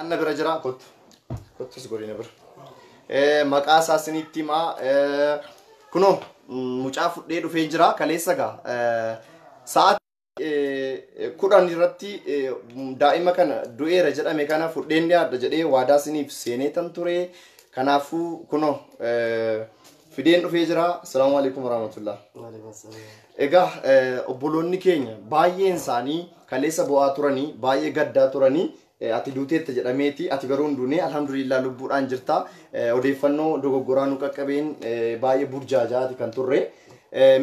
na bira jira kottu. Kottus godina bira. Maqaa isaa isinitti himaa. Kunoo mucaa fudhee dhufee jira kaleessa gaa sa'aatii 10 irratti daa'ima kana du'eera jedhame kana fudheen dhiyaadha jedhee waadaa isiniif seenee tan ture. Kanaafuu kunoo fideen dhufee jira. Assalaamu alaikum warahmatullah. Egaa obboloonni keenya baay'een isaanii kaleessa bu'aa turanii baay'ee gaddaa turanii ati duuteetta jedhameeti ati garuu hin duune alhamdulillah lubbuudhaan jirta. Odeeffannoo dogoggoraa nu qaqqabeen baay'ee burjaajaati kan turre.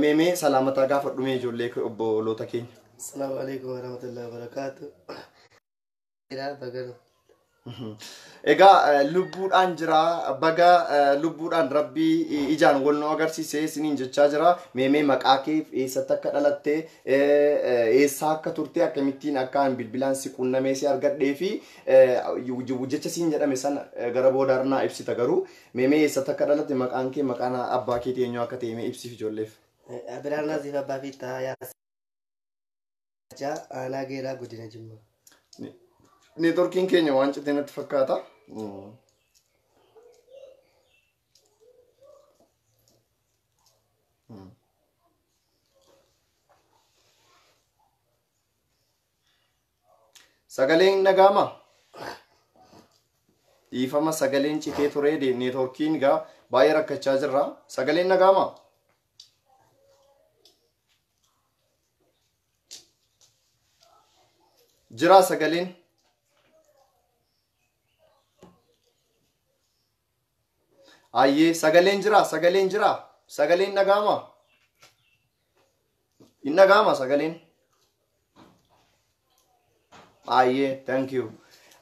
Meemee salaamataa gaafadhu mee ijoollee obboloota keenya. Assalamu alaikum warahmatullahi wabarakatuh. Egaa lubbuudhaan jira baga lubbuudhaan rabbii ijaan wal nu agarsiise isiniin jechaa jira. Meemee maqaa kee eessatti akka dhalatte eessaa akka turte akkamittiin akka an bilbilaan si qunnamee si argadhee fi jecha siin jedhame sana gara boodaarnaa ibsita garuu meemee eessatti akka dhalatte maqaan kee maqaan abbaa keetii eenyu akka ta'e mee ibsiif ijoolleef. Abiraan Naziif abbaa fi Taayaa aanaa Geeraa godina Jimmaa. Neetworkiin keenya waan citee natti fakkaata. Sagaleen dhaga'ama? Dhiifama sagaleen citee ture neetworkiin gaa baay'ee rakkachaa jirra. Sagaleen dhaga'ama? Jira sagaleen? Ayyee sagaleen jira sagaleen jira sagaleen dhaga'ama? Hin dhaga'ama sagaleen? Ayyee thank you.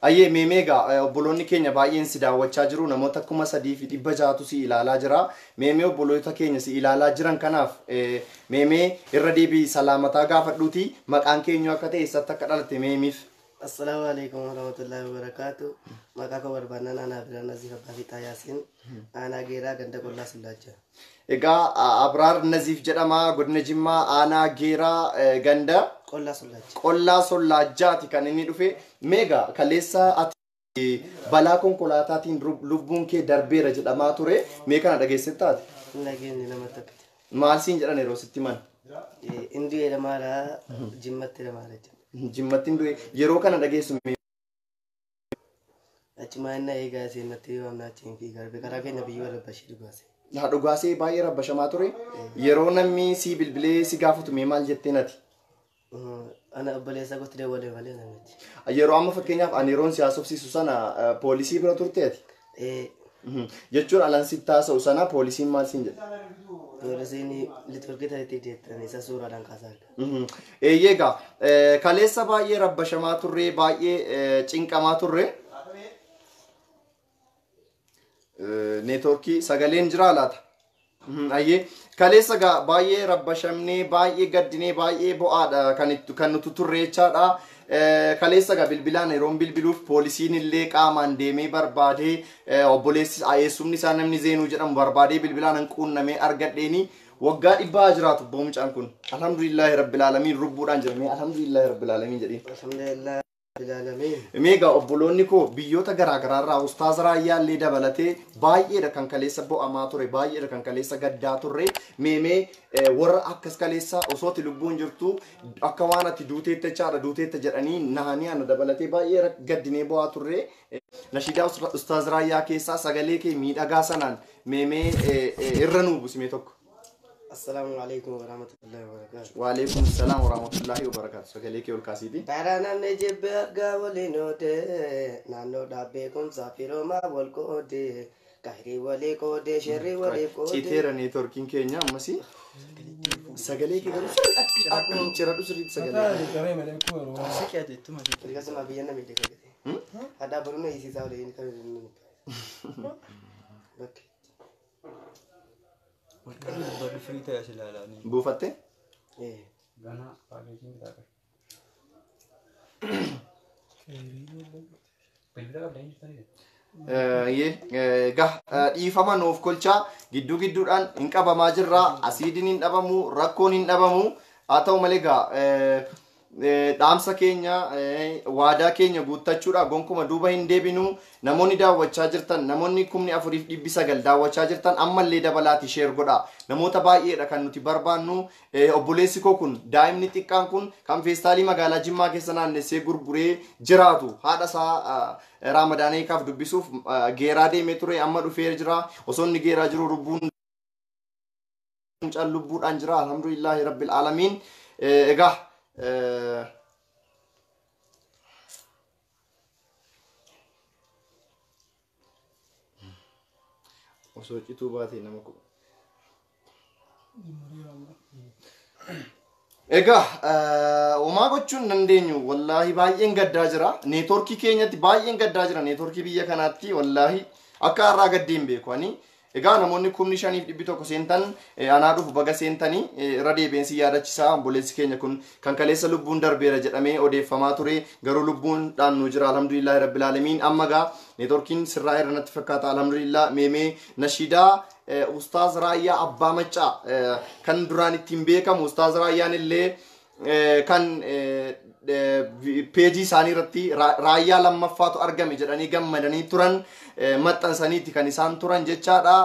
Ayyee meemee egaa obboloonni keenya baay'een si daawwachaa jiru namoota 3600 si ilaalaa jira. Meemee obboloota keenya si ilaalaa jiran kanaaf meemee irra deebii salaamataa gaafadhuuti maqaan keenya akka ta'e eessatti akka dhalatte meemiif. Assalaamu alaikum warahmatullahi wabarakatuh. Maqaa koo barbaannaan aanaa Abiraan Naziif abbaa fi Taayaasiin aanaa Geeraa ganda qollaa Sullaachaa. Egaa Abraar Naziif jedhama godina Jimmaa aanaa Geeraa ganda Qollaa Sullaachaa. Qollaa Sollaajjaati kan inni dhufe. Meegaa kaleessa ati balaa konkolaataatiin lubbuun kee darbeera jedhamaa ture. Mee kana dhageessee taate? Hin dhageenye namatti akka jira. Maal siin jedhan yeroo sitti himan? Inni du'e lamaadha Jimmatti lamaadha jechuudha. Jimmatti hin du'e yeroo kana dhageessu mee? Achumaa inni eegaa seenatti waamna achiin fiigaa karaa keenya biyyoo rabbashee dhugaase. Haa dhugaasee baay'ee rabbashamaa ture. Yeroo namni si bilbilee si gaafatu mee maal jetteen ati? Ana obboleessa kootti dawwalee malee namichi. Yeroo amma fakkeenyaaf ani yeroon si haasofsiisu sana poolisii bira turte ati? Jechuun alan sitti haasa'u sana poolisiin maal siin jedhe? Poolisiin liturgii ta'etti deettanii isa suuraadhaan kaasaa arga. Eeyyee egaa kaleessa baay'ee rabbashamaa turre baay'ee cinqamaa turre. Neetworkii sagaleen jiraa laata? Ayyee kaleessa egaa baay'ee rabbashamnee baay'ee gaddinee baay'ee bo'aadha kan nuti turre jechaadha. Kaleessa egaa bilbilaan yeroon bilbiluuf poolisiin illee qaamaan deemee barbaadee obboleessi eessumni isaa namni Zeenuu jedhamu barbaadee bilbilaan hin quunnamee argadheeni waggaa 100 jiraatu mucaan kun. Alhamdulillahi rabbil aalamiin lubbuudhaan jira. Mee alhamdulillahi rabbil aalamiin jedhiin. Alhamdulillahi rabbil aalamiin. Meegaa obboloonni koo biyyoota garaagaraarraa Ustaaz Raayyaa illee dabalatee baay'eedha kan kaleessa bo'amaa ture baay'eedha kan kaleessa gaddaa turre. Meemee warra akkas kaleessa osoo ati lubbuun jirtu akka waan ati duuteetta jechaadha duuteetta jedhanii nahanii ana dabalatee baay'ee gaddinee bo'aa turre. Nashiidaa Ustaaz Raayyaa keessaa sagalee kee miidhagaa sanaan meemee irra nuu buusi mee tokko. Assalaamu alaikum warahmatullahi wabarakatuh. Wa alaikum salaam warahmatullahi wabarakatuh. Sagalee kee ol kaasiiti. Karaa namni jibbe argaa waliin oodee naannoo dhaabbee kumsaa firoomaa wal qoodee gaarii walii qoodee sherrii walii qoodee. Citeera neetworkiin keenya ammasii. Sagalee kee garuu sirriitti ciradhu sirriitti sagalee. Akkasuma biyya namni deeggarate. Addaa barumsa hiisisaa waliin kan inni. Bakki. Buufatte? Dhiifama nuuf kolchaa gidduu gidduudhaan hin qabamaa jirra. Asiidiin hin dhabamu, rakkoon hin dhabamu. Haa ta'u malee egaa Dhaamsa keenya, waadaa keenya guuttachuudha gonkuma duuba hin deebinu. Namoonni daawwachaa jirtan, namoonni 4900 daawwachaa jirtan, ammallee dabalaati share godha. Namoota baay'eedha kan nuti barbaannu. Obboleessi koo kun, daa'imni xiqqaan kun, kan feestaalii magaalaa Jimmaa keessa naannessee gurguree jiraatu, haadha isaa Raamadaana hiikaaf dubbisuuf Geeraa deemee ture. Amma dhufee jira. Osoo inni Geeraa jiru lubbuun, mucaan lubbuudhaan jira, alhamdulillahi rabbil aalamiin. Egaa osoo cituu baatee nama ku. Egaa homaa gochuun hin dandeenyu. Wallaahi baay'een gaddaa jira. Neetworkii keenyatti baay'een gaddaa jira. Neetworkii biyya kanaatti wallaahi akka har'aa gaddee hin beeku ani. Egaa namoonni 5100 seentan, anaa dhufu, baga seentanii. Irra deebiin si yaadachisaa, obboleessi keenya kun kan kaleessa lubbuun darbeera jedhamee odeeffamaa ture, garuu lubbuun dhaannu jira, alhamdulillahi rabbil aalamiin. Amma gaa neetworkiin sirraa irra natti fakkaata, alhamdulillah. Meemee nashiidaa Ustaaz Raayyaa Abbaa Maccaa kan duraan ittiin beekamu, Ustaaz Raayyaan illee kan peejii isaanii irratti Raayyaa lammaffaatu argame jedhanii gammadanii turan maxxansaniiti kan isaan turan jechaadha.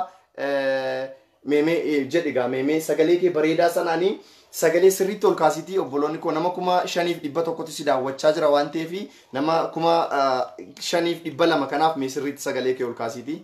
Meemee jedhi gaa, meemee sagalee kee bareedaa sanaanii sagalee sirriitti ol kaasitii. Obboloonni koo, nama 5100tu si daawwachaa jira waan ta'eef, nama 5200 kanaaf mee sirriitti sagalee kee ol kaasitii.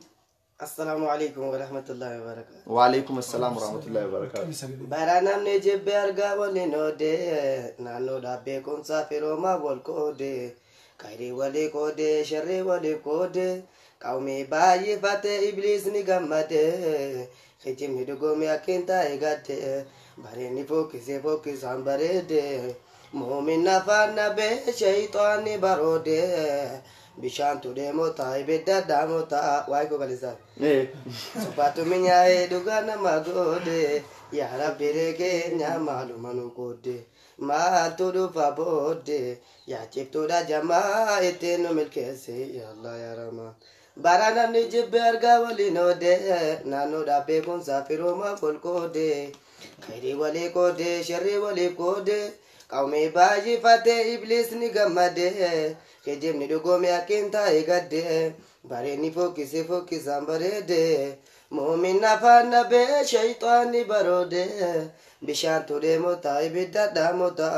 Assalaamu alaikum warahmatullahi wabarakatuh. Waalaikum assalaam warahmatullahi wabarakatuh. Bara namni jibbe argaa waliin oodee, naannoodhaaf beekumsaa firoomaa wal qoodee, khayrii walii qoodee, sharrii walii qoodee, qawmii baay'ifatee ibliisni gammadee, kijibni dhugoomee akkiin taa'e gaddee, bareenni fokkisee fokkisaan bareedee, muumin afaan nabee shayxaanni baroodee, bishaantu deemota ibidda daamota waa'ee koo kaleessaa. Suphaatu minyaa'ee dhugaa nama goode, yaa Rabbi keenya maaluma nu qoodde, maaltu dhufa boodde, yaa ciftuudha jamaa ittiin nu milkeesse, yaa Allah yaa Rahmaan. Bara namni jibbe argaa waliin oode, naannoodhaaf beekumsaa firoomaa wal qoode, khayrii walii qoode, sharrii walii qoode, qawmii baay'ifatee ibliisni gammade, kijibni dhugoome akkiin taa'e gadde, bareenni fokkisee fokkisaan bareede, muumin afaan nabee shayxaanni baroode, bishaantu deemota ibidda dhaamota,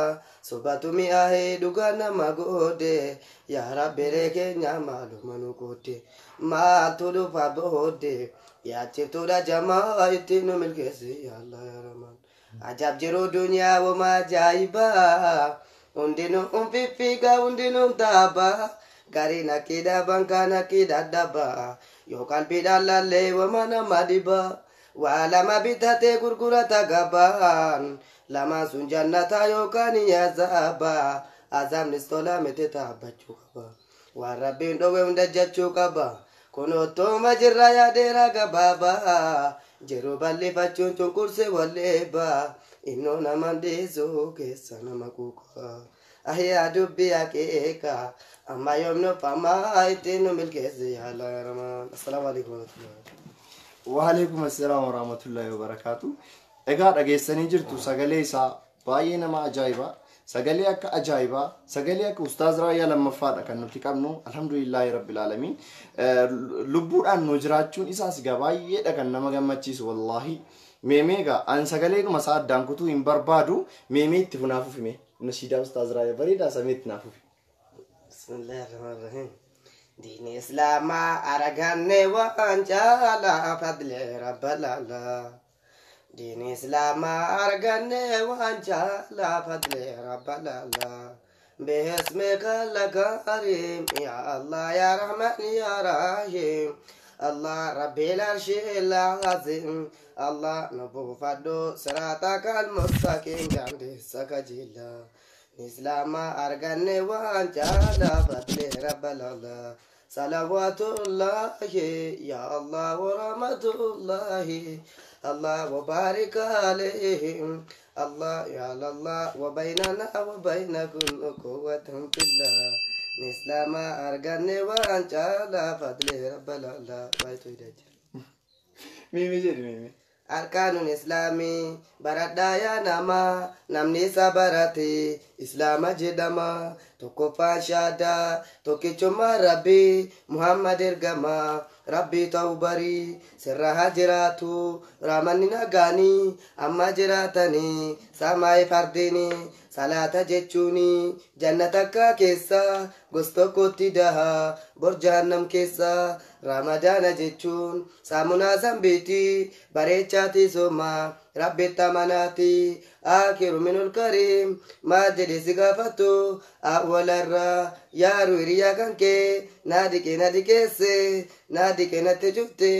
sobatu mi'aahee dhugaa nama goode, yaa Rabbi keenya maaluma nu qoodde, maaltu dhufa boodde, yaa ciftuudha jamaa ittiin nu milkeesse, yaa Allah yaa Rahmaan. Ajab jiru duniyaa wama ajaa'ibaa, hundinuu fiffiiga, hundinuu taabaa, gariin akki dhaban kaan akki dadhabaa, yoo qalbiidhaan laallee wama nama dhibaa. Waa lama bitatee gurgurata gabaan, lamaan sun jannataa yookaan azaabaa. Azaabnis tola miti, taabbachuu qaba, waan Rabbiin dhowe hunda jechuu qaba. Kunoottooma jirra yaadeera gabaabaa, jiru bal'ifachuun cunqursee walleebaa, innoo naman dhiisuu keessa nama kuukaa. Ahyaa dubbii akeeka amma yoomnu famaa ittiin nu milkeesse, yaa Allah yaa Rahmaan. Assalaamu alaikum warahmatullahi. Waalaikum assalaam warahmatullahi wabarakatuh. Egaa dhageessanii jirtu sagalee isaa, baay'ee nama ajaa'iba. Sagalee akka ajaa'ibaa, sagalee akka Ustaaz Raayyaa lammaffaadha kan nuti qabnu, alhamdulillahi rabbil aalamiin. Lubbuudhaan nu jiraachuun isaas egaa baay'eedha kan nama gammachiisu wallaahi. Meemee egaa an sagaleedhuma isaa addaan kutuu hin barbaadu. Meemee itti funaafuuf hime. Nashiidaa Ustaaz Raayyaa bareedaa samee itti naafuuf. Bismillahirrahmanirrahim. Diini Islaamaa arganne waan caalaa, fadle rabbalala. Diini Islaamaa arganne waan caalaa, fadle rabbalala. باسمك الكريم يا الله يا رحمن يا رحيم، الله ربي العرش العظيم، الله نبو صراطك المستقيم جعل سكجيلا. إسلام أرغني وان جالا فضل رب الله. صلوات الله يا الله ورحمة الله، الله وبارك عليهم، الله يا الله وبيننا وبينكم قوة في الله. إسلام أرغني وان جالا فضل رب الله. Meemee jedhi meemee. Arkaanuun islaamii baradhaa yaa namaa namni isa barate islaama jedhama. Tokkoffaan shaadaa tokkichummaa rabbii Muhammad ergamaa rabbii ta'uu barii sirra haa jiraatu raamanni nagaanii amma jiraatanii samaa'ee fardiini salaata jechuuni jannata akka keessa gos tokkotti daha bor jahannam keessa ramadaana jechuun saamunaa zambiiti bareechaati sooma rabbitti amanaati akiru minul kariim maal jedhe si gaafatu awwalarra yaaru hiriyaa kan kee naa dhiqee na dhiqeesse naa dhiqee natti cufte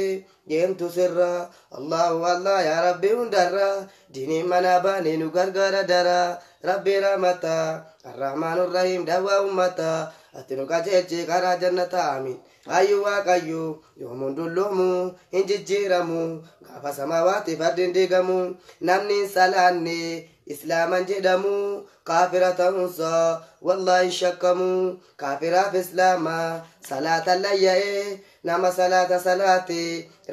deemtu sirra allahu allah yaa rabbi hundarra diinii mana baanee nu gargaara dara rabbi rahmata arrahmaan rahim dawaa ummata ati nu qajeelche karaa jannata amiin. Ayyu waaqayyo yoomuun dulloomu hin jijjiiramu gaafa samaawaatti fardiin diigamu namni hin salaanne islaaman jedhamu kaafira ta'uunsaa wallaahi hin shakkamu kaafiraaf islaama salaata layya'ee nama salaata salaate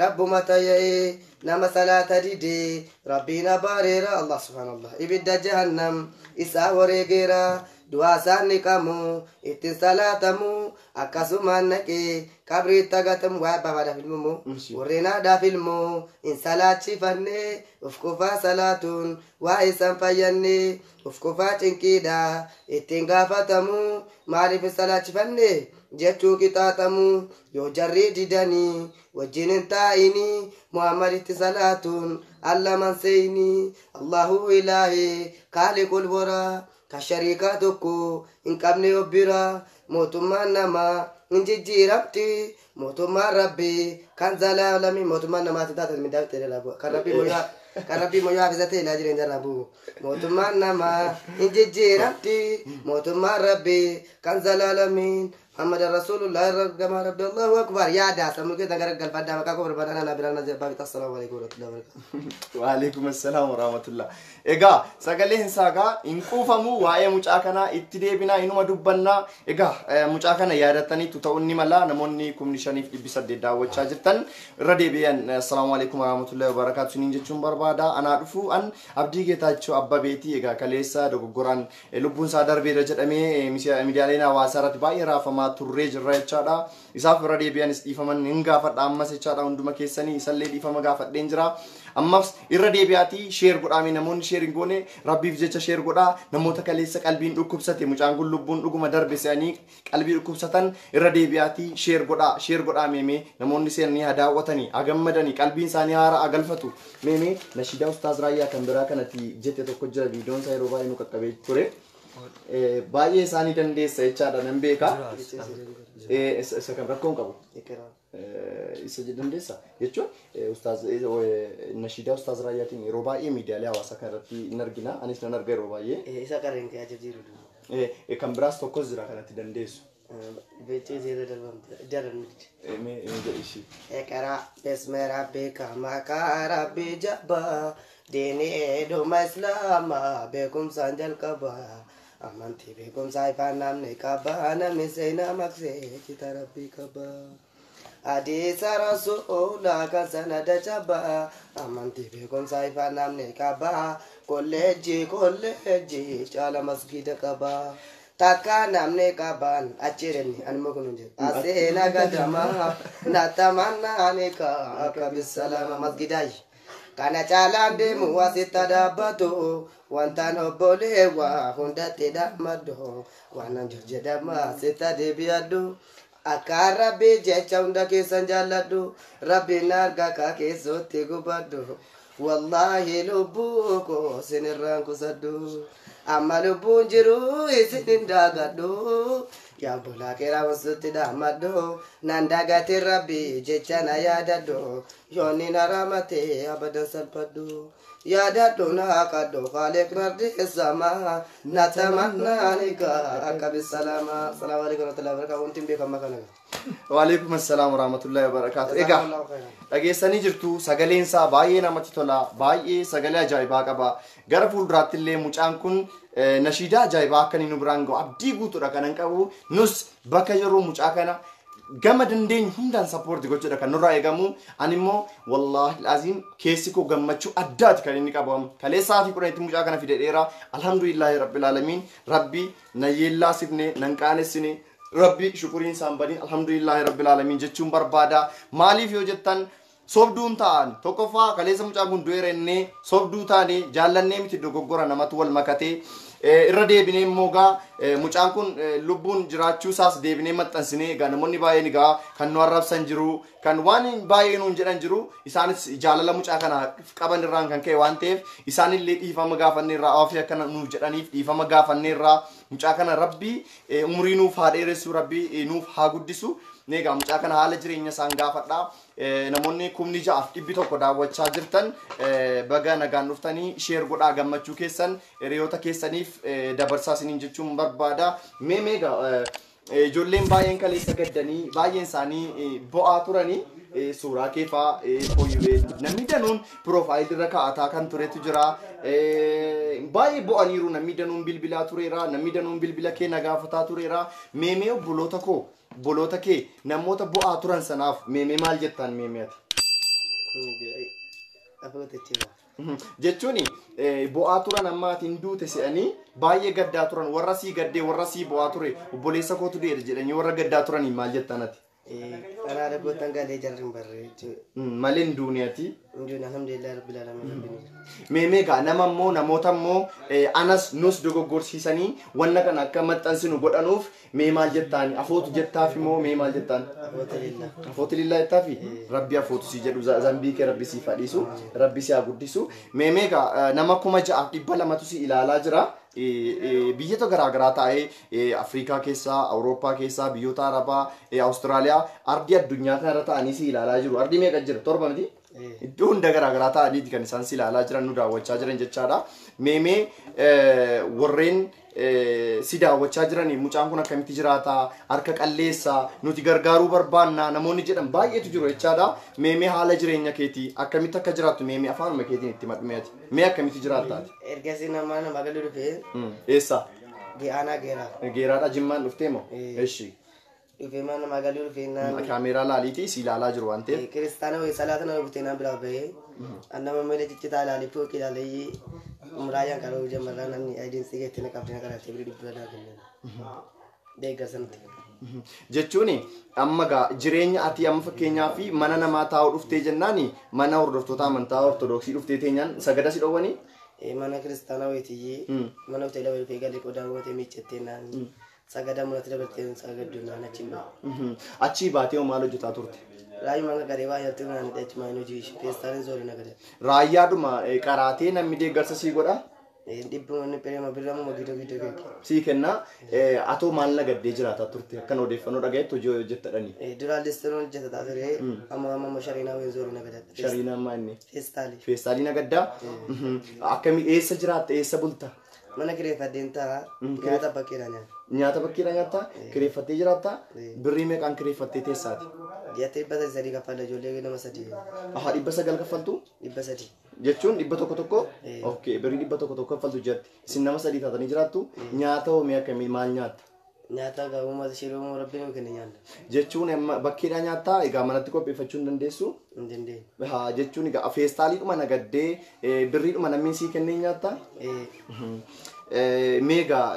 rabbuma tayya'ee nama salaata didee rabbiin abaareera allah subhaanallah ibidda jahannam isaa wareegeera. Du'aa isaan niqamu ittiin salaatamu akkasumaan naqee qabriitti agatamu waa abbaa ilmumu warreen haadhaaf ilmoo hin salaachifanne of qofaa salaatuun waa isaan fayyanne of qofaa cinqiidha ittiin gaafatamu maaliif hin salaachifanne jechuu qixaaxamu yoo jarri didanii wajjin hin taa'inii Muhammaditti salaatuun allaman seeyinii Allahu ilaahi kaaliqul boraa. Ka shariikaa tokko hin qabne obbira mootummaan namaa hin jijjiiramti mootummaan rabbii kan zalaalami mootummaan namaatti taate miidhaa ta'e kan rabbii moyyaa kan rabbii moyyaa hafizatee ilaa jireenya irraa bu'u mootummaan namaa hin jijjiiramti mootummaan rabbii kan zalaalamiin Muhammad Rasulullah ergamaa rabbi Allahu akbar yaada sammuu keessan gara galfadhaa maqaa koo barbaadan ana biraan ajaa'ibaa assalaamu alaikum warahmatullahi wabarakatuh. Waalaikum assalam warahmatullah. Egaa sagaleen isaa hin quufamu waa'ee mucaa kanaa itti deebinaa inuma dubbannaa. Egaa mucaa kana yaadattaniitu ta'uu ni mala namoonni 5800 daawwachaa jirtan irra deebi'an assalaamu alaikum warahmatullahi wabarakatuh isiniin jechuun barbaada. Anaa dhufu an Abdii Geetaachoo Abbabeetii egaa kaleessa dogoggoraan lubbuun isaa darbeera jedhamee miidiyaaleen hawaasaa irratti baay'ee raafamaa turree jirra jechaadha. Isaaf irra deebi'anis dhiifaman hin gaafadha ammas jechaadha hunduma keessanii isallee dhiifama gaafadheen jira. Ammas irra deebi'aatii sheer godhaame namoonni sheer hin goone rabbiif jecha sheer godhaa namoota kaleessa qalbiin dhukkubsate mucaan kun lubbuun dhuguma darbe se'anii qalbii dhukkubsatan irra deebi'aatii sheer godhaa meemee namoonni seenanii haa daawwatanii haa gammadanii qalbiin isaanii haara haa galfatu meemee nashiidaa Ustaaz Raayyaa kan biraa kanatti jette tokko jira viidiyoon isaa yeroo baay'ee nu qaqqabee ture. Baay'ee isaanii dandeessa jechaadha nan beeka. Isa kan rakkoo hin qabu. Isa dandeessa jechuun Ustaaz nashiidaa Ustaaz Raayyaatiin yeroo baay'ee miidiyaalee hawaasaa kan irratti hin argina. Anis nan arga yeroo baay'ee. Isa qarreen kee ajajjiiru. Kan biraas tokkos jira kanatti dandeessu. Beechee seera darbamte jaran miti. Mee jedhi ishii. Eqra bismi rabbika maqaa rabbii jabaa diinii dhuma islaamaa beekumsaan jalqaba. Amantii beekumsaa ifaan namni qaba namni seenaa maqsee cita rabbii qaba. Hadiisa rasuulaa kan sanada cabaa amantii beekumsaa ifaan namni qaba kolleejjii kolleejjii caala masgida qaba. Takka namni qaban achirenni anuma kun hin jiru. Aseena gadamaa natamannaa akka bisalaama masgidaayi. Kana caalaan deemu asitti dhaabbatu wantaan obboleewwa hundatti dhaammadhu waan jedhama asitti deebi'adhu. Akka rabbi jecha hunda keessan jaalladhu rabbiin argaa ka keessootti gubadhu. Wallaahi lubbuu koo sinirraan kusadhu. Amma lubbuun jiru isin hin daagadhu. Yaa bulaa keeraa wasutti dhaammadhu. Nan daagate rabbi jecha na yaadadhu. Yoonni na raamate abadan salphadhu. Yaadadhu na qadhu kaaleq nardeessama. Natamannaanika akka bisalaama. Salaamu alaikum warahmatullahi wabarakatuh. Wanti hin beekamu kana. Waalaikum assalam warahmatullahi wabarakatuh. Egaa dhageessanii jirtu sagaleen isaa baay'ee namatti tola baay'ee sagalee ajaa'ibaa qaba. Gara fuulduraatti illee mucaan kun nashiidaa ajaa'ibaa akka inni nu biraan ga'u abdii guutuudha kanan qabu. Nus bakka jirru mucaa kana Gama dandeenyu hundaan sappoorti gochuudha kan nurraa eegamu. Ani immoo wallaahi aziim keessi koo gammachuu addaati kan inni qabamu. Kaleessa sa'aatii 10tti mucaa kana fide dheeraa. Alhamdulillaahi rabbil aalamiin. Rabbi na yeellaasifne nan qaanessine. Rabbi shukuriin isaan badiin alhamdulillaahi rabbil aalamiin jechuun barbaada. Maaliif yoo jettan sobduun ta'an tokkoffaa kaleessa mucaan kun du'eera innee sobduu taane jaallannee miti dogoggora namatu wal makatee irra deebinee immoo gaa mucaan kun lubbuun jiraachuu isaas deebinee maxxansinee egaa namoonni baay'een egaa kan nu arrabsan jiru kan waan baay'ee nuun jedhan jiru isaanis jaalala mucaa kana qaban irraan kan ka'e waan ta'eef isaanillee dhiifama gaafanneerraa ofii akkana nuuf jedhaniif dhiifama gaafanneerraa mucaa kana rabbi umurii nuuf haa dheeressu rabbi nuuf haa guddisu. Egaa mucaa kana haala jireenya isaan gaafadha. Namoonni 6,100 daawwachaa jirtan baga nagaan dhuftanii sheer godhaa gammachuu keessan hiriyoota keessaniif dabarsaa isiniin jechuun barbaada. Mee meegaa ijoolleen baay'een kaleessa gaddanii baay'een isaanii bo'aa turanii suuraa keefaa fooyyee namni danuun piroofaayilii irra kaa'ataa kan turetu jira. Baay'ee bo'aniiru namni danuun bilbilaa tureera namni danuun bilbila kee na gaafataa tureera. Mee mee obboloota koo obboloota kee namoota bo'aa turan sanaaf meemee maal jettaan meemee ati? Jechuun bo'aa turan amma ati hin duute se'anii baay'ee gaddaa turan warra sii gaddee warra sii bo'aa ture obboleessa kootu du'eera jedhanii warra gaddaa turanii maal jettaan ati? Kanaadha gootan galee jarri hin barre jechuudha. Malee hin duune ati? Hin duune alhamdulillah rabbil alamin rabbiin jira. Meemee gaa nama immoo namoota immoo anas nus dogoggorsiisanii wanna kana akka maxxansinu godhanuuf mee maal jettaan afootu jettaaf immoo mee maal jettaan? Afoota lillaa. Afooti lillaa jettaafi rabbi afootu si jedhu zambii kee rabbi siif haa dhiisu rabbi si haa guddisu. Meemee gaa nama 6,200 si ilaalaa jira. Biyyoota garaagaraa taa'ee Afrikaa keessaa, Awurooppaa keessaa, biyyoota Arabaa, Awustiraaliyaa, ardii addunyaa kanarra taa'anii si ilaalaa jiru. Ardii meeqa jira? 7 miti? Iddoo hunda garaagaraa taa'aniiti kan isaan si ilaalaa jiran nu daawwachaa jiran jechaadha. Meemee warreen si daawwachaa jiran mucaan kun akkamitti jiraata? Harka qalleessa nuti gargaaruu barbaanna namoonni jedhan baay'eetu jiru jechaadha. Meemee haala jireenya keetii akkamitti akka jiraattu meemee afaanuma keetiin itti madhume ati. Mee akkamitti jiraatta ati? Ergasii nama nama galu dhufee. Eessa? Aanaa Geeraa. Geeraadha Jimmaan dhuftee moo? Eshi. Dhufee mana nama galuu dhufee naan. Kaameeraa laaliitii si ilaalaa jiru waan ta'eef. Kiristaana wayii salaata nama butee naan biraa bahee. Annama malee ciccitaa ilaalee fooqii ilaalee muraayyaan kan hojii jammarraa namni ayidiin geetti na qabdee na kadhattee birii dhibba naa kennan. Deeggarsa nuti. Jechuun amma gaa jireenya ati amma fakkeenyaa fi mana namaa taa'uu dhuftee jennaani mana hordoftoota amantaa ortodoksii dhuftee teenyaan sagada si dhoowwanii? Mana kiristaanaa wayiitiyyee mana hoteela wayii dhufee galee qodaa gootee miiccattee naan sagada manatti dabaltee sagaddu naan achiin bahe. Achii baatee hoo maal hojjetaa turte? Raayyuma qaqqaree waa yartuu naan hidha achumaan hojii ishee feestaaliin zoorii nagada. Raayyaadhuma qaraatee namni deeggarsa sii godha? Dhibba birama birama gidduu gidduu keessa. Sii kenna atoo maal nagaddee jiraataa turte akkan odeeffannoo dhagayetti hojii hojjettadhani. Duraan listiroon hojjetataa ture amma amma shariinaa wayii zoorii nagadda. Shariinaa ammaa inni? Feestaalii. Feestaalii nagaddaa? Akkami eessa jiraatta eessa bulta? Mana kireeffadheen ta'a nyaata bakkeedhaa nyaata. Nyaata bakkeedhaa nyaattaa? Kireeffattee jiraattaa? Birrii meeqaan kireeffattee teessaati? Ji'atti 900 kaffalla ijoollee nama 3. Aha 900 kaffaltu? 300. Jechuun 100? Okay birrii 100 kaffaltu ji'atti. Isin nama 3 taatanii jiraattu nyaata hoo mee akkamii maal nyaatta? Nyaata egaa uummata ishee uummata rabbiin nuu kenne nyaanna. Jechuun amma bakkeedhaa nyaattaa egaa manatti qopheeffachuu hin dandeessu? Hin dandeenyu. Haa jechuun egaa feestaaliidhuma nagaddee birriidhuma namni sii kennee nyaattaa? Mee egaa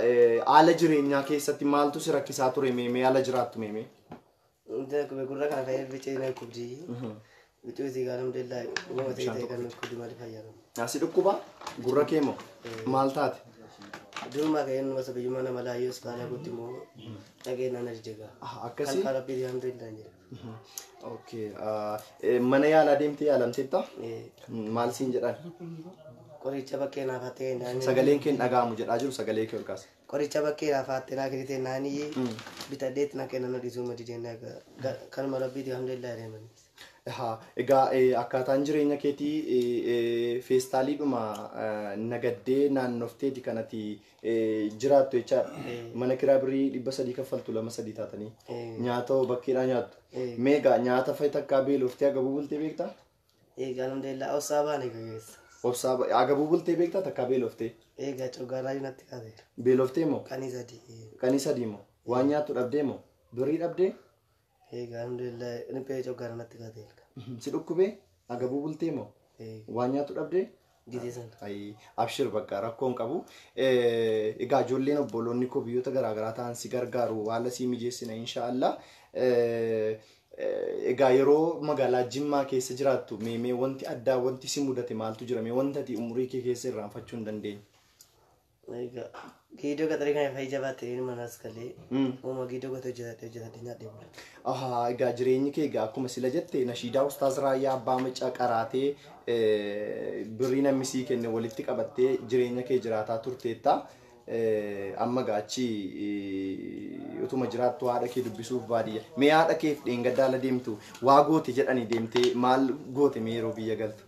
haala jireenyaa keessatti maaltu si rakkisaa ture mee haala jiraattu mee? Gurra kana fayyadu bicee na kubdi. Bicuu isii gaara alhamdulillah uumama ta'e ta'e kan kubdi maal fayyadamu. Asi dhukkuba gurra kee moo maal taate? Durumaa ka'ee nama sabiyyummaa nama laayyoo iskaala guutti immoo dhagee naan adijega. Akkasii? Kan rabbii alhamdulillah jedha. Okay. Mana yaalaa deemtee yaalamteetta? Maal siin jedhan? Qoricha bakkee naaf hattee naan. Sagaleen kee hin dhaga'amu jedhaa jiru sagalee kee ol kaasa. Qoricha bakkee naaf hattee naa kennite naanii bitadheetti na kennan dhiisuu madideen kanuma rabbiiti alhamdulillah deemanii. Egaa akkaataan jireenya keetii feestaaliidhuma nagaddee naannofteeti kanati jiraattu jechaadha. Mana kiraa birrii 300 kaffaltu 2-3 taatanii. Nyaata hoo bakkeedhaa nyaattu. Mee egaa nyaata fa'i takkaa beeloftee agabuu bultee beektaa? Egaa alhamdulillah obsaa baane gaggeessa. Obsaa agabuu bultee beektaa takkaa beeloftee? Egaa coggaarraa natti kaaseera. Beeloftee moo? Qanii 3. Qanii 3 moo? Waan nyaattu dhabdee moo? Birrii dhabdee? Egaa alhamdulillah riphee coggaara natti kaatee. Si dhukkubee agabuu bultee moo? Waan nyaatu dhabdee? Gizee sana. Ayi, abshir bakka rakkoon qabu. Egaa ijoolleen obboloonni koo biyyoota garaagaraa ta'an si gargaaru haala sii mijeessina inshaallah. Egaa yeroo magaalaa Jimmaa keessa jiraattu mee wanti addaa wanti si mudate maaltu jira mee wanta ati umurii kee keessa irraanfachuu hin dandeenye? Egaa giidoo qaxarii kana fayyii jabaatte manaas galee uuma giidoo gote hojjetadhe hojjetadhe nyaadhee bula. Ahaa, egaa jireenyi kee egaa akkuma sila jette nashiidaa Ustaaz Raayyaa Abbaa Macaa qaraatee birrii namni sii kenne walitti qabattee jireenya kee jiraataa turteetta. Amma egaa achi utuma jiraattu haadha kee dubbisuuf baadiyya. Mee haadha keef dheengaddaa ala deemtu waa goote jedhanii deemtee maal goote mee yeroo biyya galtu?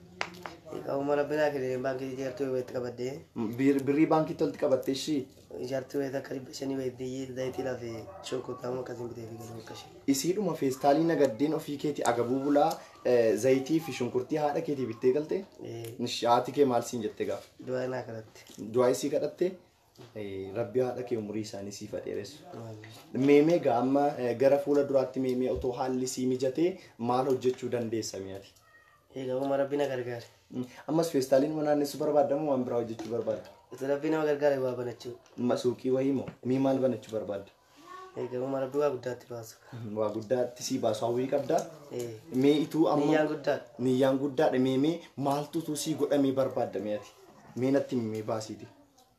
Egaa uuma rabbinaa kenne baankii ijaartuu walitti qabadhee. Birrii baankiitti walitti qabattee ishii? Ijaartuu wayita akka 500 wayitii zayitiidhaa fi shonkoortaa akkasiin bitee fi galuu akka ishee. Isiidhuma feestaalii nagaddeen ofii keetii agabuu bulaa zayitii fi shunkurtii haadha keetii bittee galte? Haati kee maal siin jette gaafa? Du'aa naa kadhatte. Du'aa isii kadhatte? Rabbi haadha kee umurii isaanii siif haa dheeressu. Meemee egaa amma gara fuula duraatti meemee otoo haalli sii mijatee maal hojjechuu dandeessa mi'aati? Egaa uuma rabbi na gargaare. Ammas feestaaliin mana naannessuu barbaadda moo waan biraa hojjechuu barbaadda? Otoo rabbi nama gargaare waa banachuu. Suuqii wayii moo? Mii maal banachuu barbaadda? Egaa uuma rabbi waa guddaatti baasu. Waa guddaatti sii baasu hawwii qabdaa? Mee ituu amma. Niyyaan guddaadha. Niyyaan guddaadha mee mee maaltu utuu sii godhamee barbaadda mee ati? Mee natti mee baasiiti.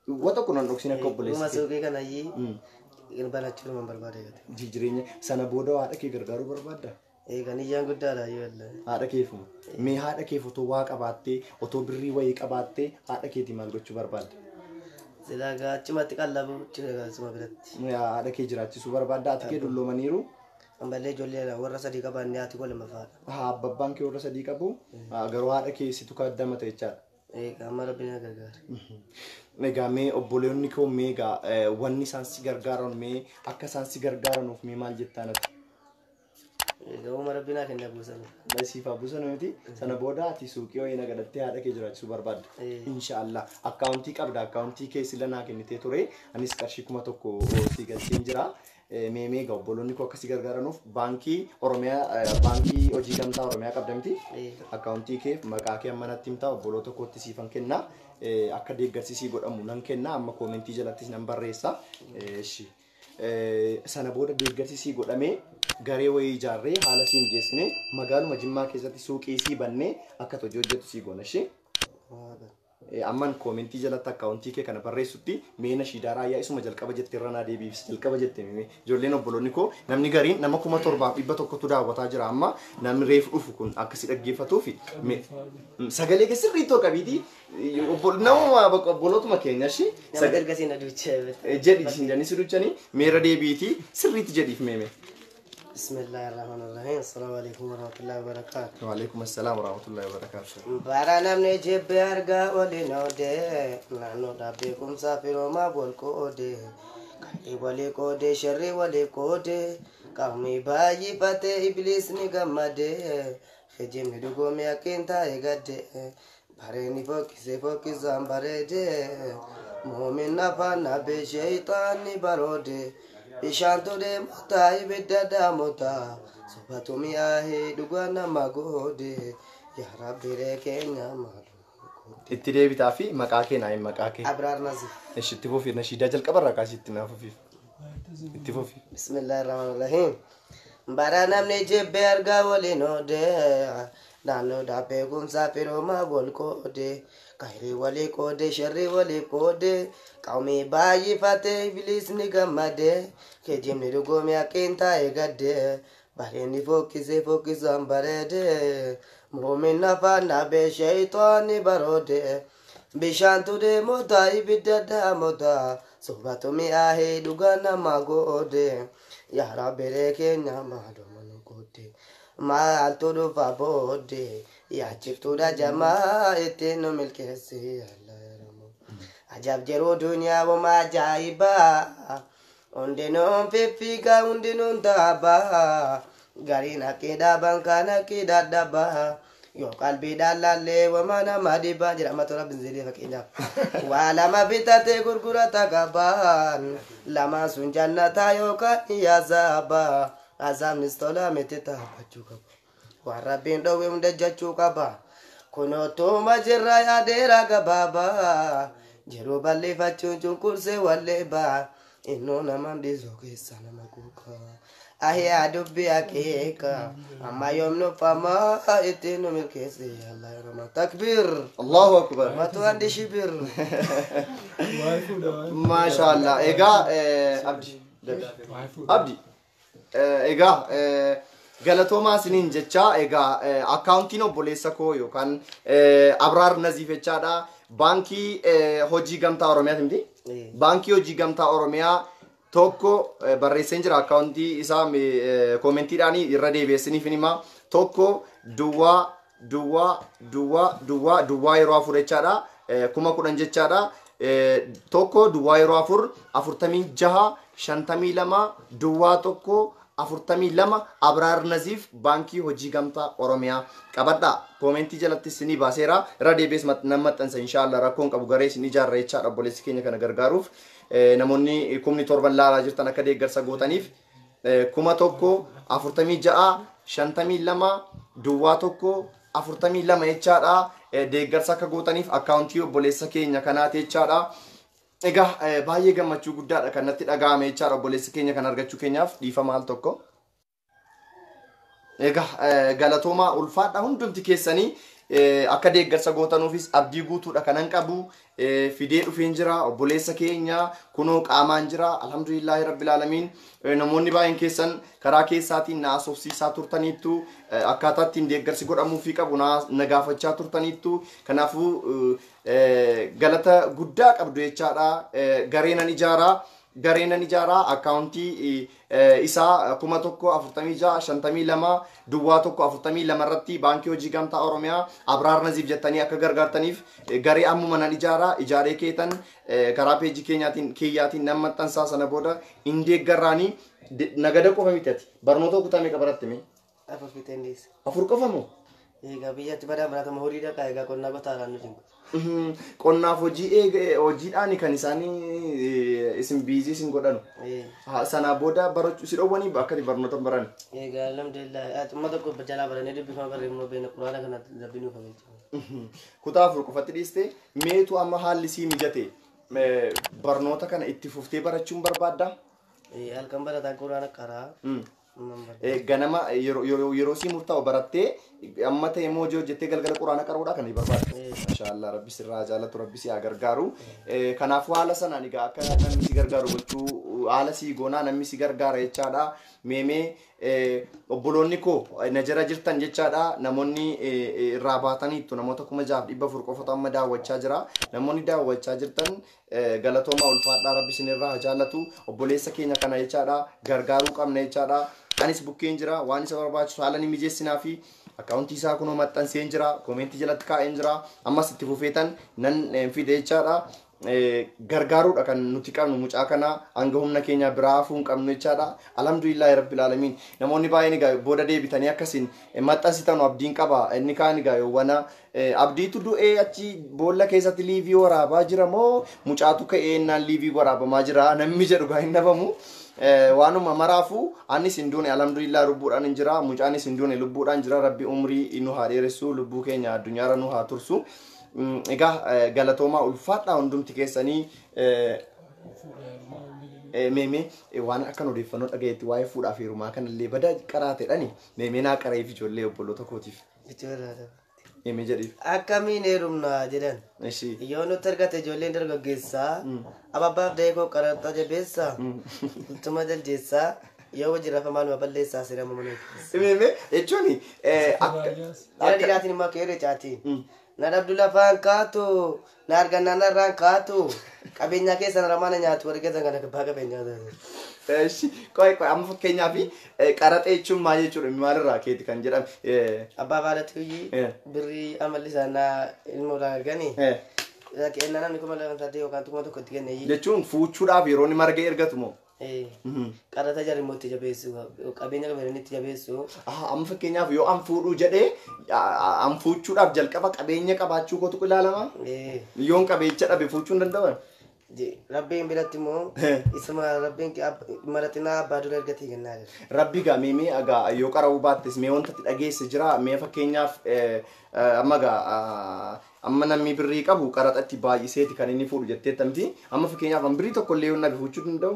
Wa tokko nan dhoksin akka obboleessa Uuma suuqii kanayyii banachuu nama barbaada eegate. Jireenya sana booda haadha kee gargaaruu barbaadda? Egaa niyyaan guddaadha yoo illee. Haadha keefuma. Mee haadha keef otoo waa qabaattee otoo birrii wayii qabaattee haadha keetii maal gochuu barbaadda? Silaa egaa achumatti qallabu achuma biratti. Haadha kee jiraachisuu barbaadda? Haati kee dulloomaniiru? Ammallee ijoollee warra sadii qabaanne haati koo lammaffaadha. Haa abbabbaan kee warra sadii qabu garuu haadha kee situ kaddamata jechaadha. Egaa amma rabbi na gargaara. Egaa mee obboleonni koo mee egaa wanni isaan si gargaaran mee akka isaan si gargaaranuuf mee maal jettaan ati? Egaa uuma rabbi naa kenna buusan. Siif haa buusan miti sana booda ati suuqii wayii nagadattee haadha kee jiraachisuu barbaadda. Inshaallah akkaawuntii qabda akkaawuntii kee sila naa kennitee ture anis qarshii 1000 si galcheen jira. Mee mee egaa obboloonni koo akka si gargaaranuuf baankii Oromiyaa baankii hojii gamtaa Oromiyaa qabda miti. Akkaawuntii kee maqaa kee amma natti himtaa obboloota kootti siifan kenna. Akka deeggarsi sii godhamu nan kenna amma koomentii jalattis nan barreessa. Sana booda deeggarsi sii godhamee garee wayii ijaarree haala sii mijeessine magaaluma Jimmaa keessatti suuqii sii bannee akka hojii hojjetu sii goona ishee. Amman koomentii jalatti akkaawuntii kee kana barreessutti mee nashiidaa raayyaa isuma jalqaba jettee irra naa deebiif jalqaba jettee mee ijoolleen obboloonni koo namni gariin nama 7100 daawwataa jira amma namni reefu dhufu kun akka si dhaggeeffatuufi sagalee kee sirriitti ol qabiitii nama obbolootuma keenya ishee. Nama ergasii na duuchee. Jedhi jedhanii si duuchanii meera deebiitii sirriitti jedhiif meeme. Bismillahirrahmanirrahim. Assalamu alaikum warahmatullahi wabarakatuh. Wa alaikum assalam warahmatullahi wabarakatuh. Bara namni jibbe argaa waliin oodee naannoodhaa beekumsaa firoomaa wal qoodee qalbii walii qoodee sharrii walii qoodee qaamni baay'ifatee ibliisni gammadee kijibni dhugoomee akkiin taa'e gaddee bareenni fokkisee fokkisaan bareedee muumin afaan nabee sheeyxaanni baroodee. Bishaantu deemotaa ibidda daamotaa sobatu mi'aahee dhugaa nama goode yaa rabbi ree keenya maaluma goode. Itti deebitaa fi maqaa kee naa hin maqaa kee. Abraar Nazif. Ishi itti fufi nashiidaa jalqabarraa kaasii itti naa fufiif. Itti fufi. Bismillahirrahmanirrahim. Bara namni jibbe argaa waliin oodee naannoodhaa beekumsaa firoomaa wal qoodee kayrii walii qoodee sharrii walii qoodee qaamni baay'ifatee ibliisni gammadee kijibni dhugoomee akkiin taa'e gaddee bareenni fokkisee fokkisaan bareedee muumin afaan nabee sheeyxaanni baroodee bishaantu deemotaa ibidda daamotaa sobatu mi'aahee dhugaa nama goodee yaa rabbi ree keenya maaluma nu goodee maaltu dhufa booddee yaachiftuudha jamaa ittiin nu milkeessi Allah yaramu. Ajab jiruu duniyaa wama ajaa'ibaa hundinuun fiffiigaa hundinuun taabaa gariin haqqii dhaaban kaan haqqii dadhabaa yoo qalbiidhaan laallee wama nama dhibaa jedhama tola binzeelee fakkeenyaaf. Waa lama bitatee gurgurata qabaan lamaan sun jannataa yookaan yaasaabaa. Azaabnis tola miti taabbachuu qaba. Waan rabbiin dhowwe hunda jechuu qaba. Kunootuma jirra yaadeera gabaabaa. Jiruu bal'ifachuun cunqursee walleebaa. Innuu nama dhiisuu keessa nama kuuka. Ahiyaa dubbii akeeka. Amma yoom nufamaa ittiin nu milkeesse. Allah yarama takbiir. Allahu akbar. Matu andi shibir. Maashaallah. Egaa Abdi. Abdi. Egaa galatoomaa isiniin jecha egaa akkaawuntiin obboleessa koo yookaan Abraar Naziif jechaadha. Baankii Hojii Gamtaa Oromiyaati miti? Baankii Hojii Gamtaa Oromiyaa tokko barreesseen jira akkaawuntii isaa koomentiidhaan irra deebi'eessiniif hima. 1 duwwaa duwwaa duwwaa duwwaa duwwaa yeroo 4 jechaadha. 10,000 jechaadha. 1 duwwaa yeroo 4 46 52 duwwaa 1 42 Abraar Naziif Baankii Hojii Gamtaa Oromiyaa qabadha. Koomentii jalatti isinii baaseera. Irra deebi'ees nan maxxansa inshaallah rakkoon qabu garee isin ijaarra jechaadha obboleessi keenya kana gargaaruuf. Namoonni 7,000 laalaa jirtan akka deeggarsa gootaniif 1,000 46 52 duwwaa 1 42 jechaadha. Deeggarsa akka gootaniif akkaawuntii obboleessa keenya kanaati jechaadha. Egaa baay'ee gammachuu guddaadha kan natti dhaga'ame jechaadha obboleessa keenya kan argachuu keenyaaf dhiifama al tokko. Egaa galatoomaa ulfaadha hundumti keessanii akka deeggarsa gootanuufis abdii guutuudha kanan qabu. Fidee dhufeen jira obboleessa keenya kunoo qaamaan jira alhamdulillahi rabbil aalamiin. Namoonni baay'een keessan karaa keessaatiin na asoofsiisaa turtaniittu akkaataa ittiin deeggarsi godhamuufii qabu na gaafachaa turtaniittu. Kanaafuu galata guddaa qabdu jechaadha. Garee nan ijaaraa akkaawuntii isaa 1,000 46 52 duwwaa 1 42 irratti Baankii Hojii Gamtaa Oromiyaa Abraar Naziif jettanii akka gargaartaniif garee ammuma nan ijaaraa ijaaree keetan karaa peejii keenyaatiin keeyyaatiin nan maxxansaa sana booda hin deeggarraanii nagada qofa miti ati barnoota kutaa meeqa baratte mee? 4 fixeen dhiise. 4 qofa moo? Egaa biyyatti badaa baratama horii dhaqaa egaa qonnaa qotaadhaan nuti. Qonnaaf hojii hojiidhaan kan isaanii isin biizii isin godhanu. Sanaa booda barachuu si dhowwanii akka barnoota hin baranne. Egaa alhamdulillah amma tokko jalaa barannee dubbifama barreeffama beekna quraana kana rabbi nuuf haa galchu. Kutaa 4 qofatti dhiiste meetu amma haalli sii mijate barnoota kana itti fuftee barachuun barbaaddaa? Halkan barataan quraana qaraa. Ganama yeroo sii murtaa'u barattee amma ta'e immoo hojii hojjettee galgala quraana qaruudha kan barbaaddu. Maashaallah rabbi sirraa jaalatu rabbi si haa gargaaru. Kanaafuu haala sanaan egaa akka namni si gargaaru gochuu haala sii goonaa namni si gargaara jechaadha. Meemee obboloonni koo na jara jirtan jechaadha. Namoonni irraa baataniittu namoota 6,400 qofatu amma daawwachaa jira. Namoonni daawwachaa jirtan galatoomaa ulfaadhaa rabbi isinirraa haa jaallatu. Obboleessa keenya kana jechaadha gargaaruu qabna jechaadha. Anis bukkeen jira waan isa barbaachisu haala ni mijeessinaa fi akkaawuntii isaa kunoo maxxanseen jira koomentii jalatti kaa'een jira ammas itti fufeetan nan fide jechaadha. Gargaaruudha kan nuti qabnu mucaa kana hanga humna keenya biraa hafuu hin qabnu jechaadha. Alhamdulillahi rabbil aalamiin. Namoonni baay'een egaa booda deebitanii akkasiin maxxansitan abdiin qaba. Inni kaan egaa yoowwana abdiitu du'ee achi boolla keessatti liivii waraabaa jira moo mucaatu ka'ee innaan liivii waraabamaa jira namni jedhu gaa hin dhabamu. Waanuma maraafuu anis hin duune alhamdulillah lubbuudhaan hin jira mucaanis hin duune lubbuudhaan jira rabbi umrii nu haa dheeressu lubbuu keenya addunyaarra nu haa tursu. Egaa galatoomaa ulfaadhaa hundumti keessanii meemee waan akkan odeeffannoo dhagayetti waa'ee fuudhaa fi heerumaa kanallee bada qaraateedhani meemee naa qareef ijoollee obboloota kootiif. Meemee jedhiif. Akkamiin heerumnaa jedhan. Yoo nutti argate ijoolleen dargaggeessaa ababbaaf da'ee koo qaraxaa jabeessaa ultuma jaljeessaa yoo wajjin rafa maaluma balleessaa seera mana keessa. Meemee jechuun akka. Jara dhiiraatiin immoo akka hirree caatiin. Na dhabdu lafaan kaatu na argannaan narraan kaatu qabeenyaa keessa ramaana nyaatu warri keessan kana abbaa qabeenyaa taate. Qoy qoy amma fakkeenyaaf qaraxee jechuun maal jechuudha maalirraa keeti kan jedhame. Abbaa baadhatti hojii birrii amalli isaanaa ilmoodhaan arganii. Kennaa namni 2,800 yookaan 1,000 itti kenne. Jechuun fuuchuudhaaf yeroo inni marga ergatu moo? Qaraxa jarri immoo itti jabeessu qabeenya qabeenya itti jabeessu. Amma fakkeenyaaf yoo an fuudhuu jedhee an fuuchuudhaaf jalqaba qabeenya qabaachuu kootu ilaalama. Yoon qabeenya dhabe fuuchuu hin danda'an. Rabbiin biratti immoo isuma rabbiin maraxinaa abbaa dura ergatee kennaa jira. Rabbi gaa mee egaa yoo qara'uu baattes mee wanta itti dhageesse jira mee fakkeenyaaf amma gaa amma namni birrii qabu qaraxatti baay'iseeti kan inni fuudhu jetteetta miti amma fakkeenyaaf an birrii tokko illee yoo nabi fuuchuu danda'u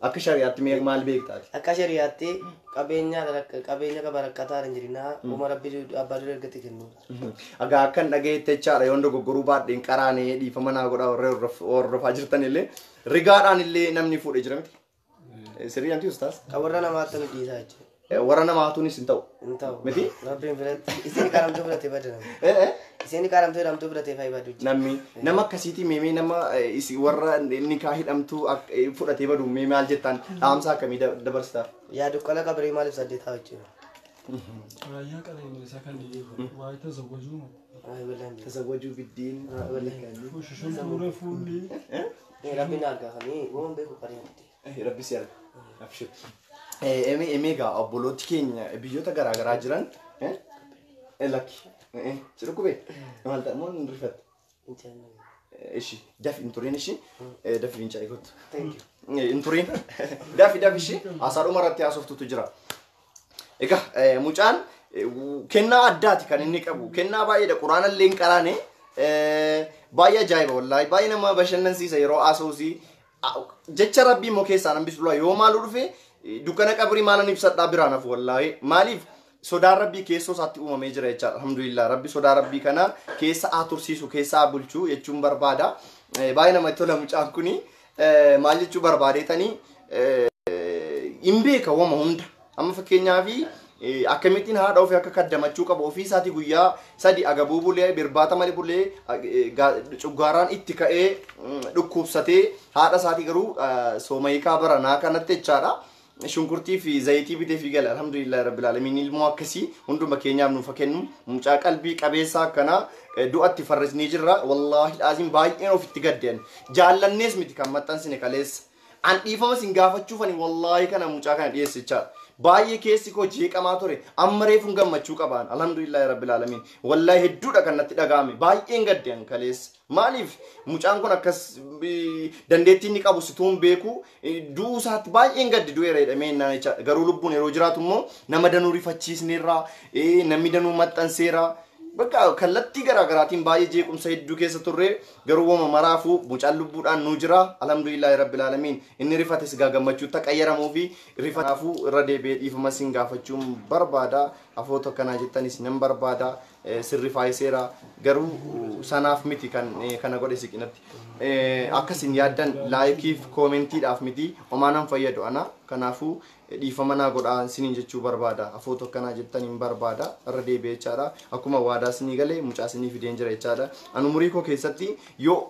akka shari'aatti mee maal beektaati? Akka shari'aatti qabeenya qabeenya qaba rakkataa hin jirinaa uma rabbi abbaa dura ergatee kennuudha. Egaa akkan dhageette jechaadha yoon dogoggoruu baadheen qaraanee dhiifama naa godhaa warra hordofaa jirtan illee rigaadhaan illee namni fuudhe jira miti. Sirrii anti ustaas? Kan warra namaatti nu dhiisaa jechuudha. Warra namaatuunis hin ta'u. Hin ta'u. Miti? Rabbiin biratti isin qaramtuu biratee badana. Isin qaramtuu hidhamtuu biratee faayi badu. Namni nama akkasiitii meemee nama warra nikaa hidhamtuu fudhatee badu mee maal jettaan dhaamsa akkamii dabarsitaaf? Yaa dukkana qabrii maaliif saddeetaa jechuudha. Raayyaa qabeenya isaa kan dhiyeeffamu waa'ee tasawwajuu Tasawwajuu biddiin. Fuushishin fuulli. Rabbiin argaa waan beeku qareenya. Rabbi si arga. Abshir. Emee egaa obbolooti keenya biyyoota garaa garaa jiran lakki si dhukkubee maal ta'a moo hin rifatte? Ishi dafi hin turiin ishi dafi fincaa eegottu. Hin turiin dafi dafi ishi haasaadhuma irratti haasoftutu jira. Egaa mucaan kennaa addaati kan inni qabu kennaa baay'eedha quraana illee hin qaraane baay'ee ajaa'iba wallaahi baay'ee nama bashannansiisa yeroo haasa'uusi jecha rabbii immoo keessaan hambisu yoo maaluu dhufe dukkana qabrii maalan ibsadhaa biraan hafu wallaahi maaliif sodaan rabbii keessoo isaatti uumamee jira jechaadha alhamdulillah rabbi sodaa rabbii kana keessa haa tursiisu keessa haa bulchuu jechuun barbaada baay'ee namatti tola mucaan kuni maal jechuu barbaadeetanii hin beeka wama hunda amma fakkeenyaaf akkamittiin haadha ofii akka kaddamachuu qabu ofii isaatii guyyaa sadi agabuu bulee birbaata malee bulee cuggaaraan itti ka'ee dhukkubsatee haadha isaatii garuu soomayikaa baranaa kanatti jechaadha. Shunkurtii fi zayitii bitee fi gala alhamdulillah rabbil alamin ilmoo akkasii hunduma keenyaaf nuuf kennu mucaa qalbii qabeessaa akkanaa du'atti farrisnee jirra wallaahi laazim baay'een ofitti gaddeen jaallannees miti kan maxxansine kaleessa an dhiifama sin gaafachuufani wallaahi kana mucaa kana dhiyeesse jechaadha. Baay'ee keessi koo jeeqamaa ture amma reefuun gammachuu qabaan alhamdulillah rabbil alamin wallaahi hedduudha kan natti dhaga'ame baay'een gaddeen kaleessa maaliif mucaan kun akkas dandeettii inni qabu situun beeku du'uu isaatti baay'een gaddi du'eera jedhamee innaan jechaadha garuu lubbuun yeroo jiraatu immoo nama danuu rifachiisneerra namni danuu maxxanseera bakka kallattii garaa garaatiin baay'ee jeequmsa hedduu keessa turre garuu wama maraafuu mucaan lubbuudhaan nuu jira alhamdulillahi rabbil alamin inni rifates gaa gammachuutti qayyaramoo fi rifataafuu irra deebi'ee dhiifama sin gaafachuun barbaada afoota akkanaa jettanis nan barbaada sirri faayiseera garuu sanaaf miti kan kana godhe siqinatti akkasin yaaddan laayikiif koomentiidhaaf miti homaa nan fayyadu ana kanaafuu dhiifama naa godhaa siniin jechuu barbaada afoota akkanaa jettan hin barbaada irra deebi'ee jechaadha akkuma waadaa sinii galee mucaa sinii fideen jira jechaadha an umurii koo keessatti yoo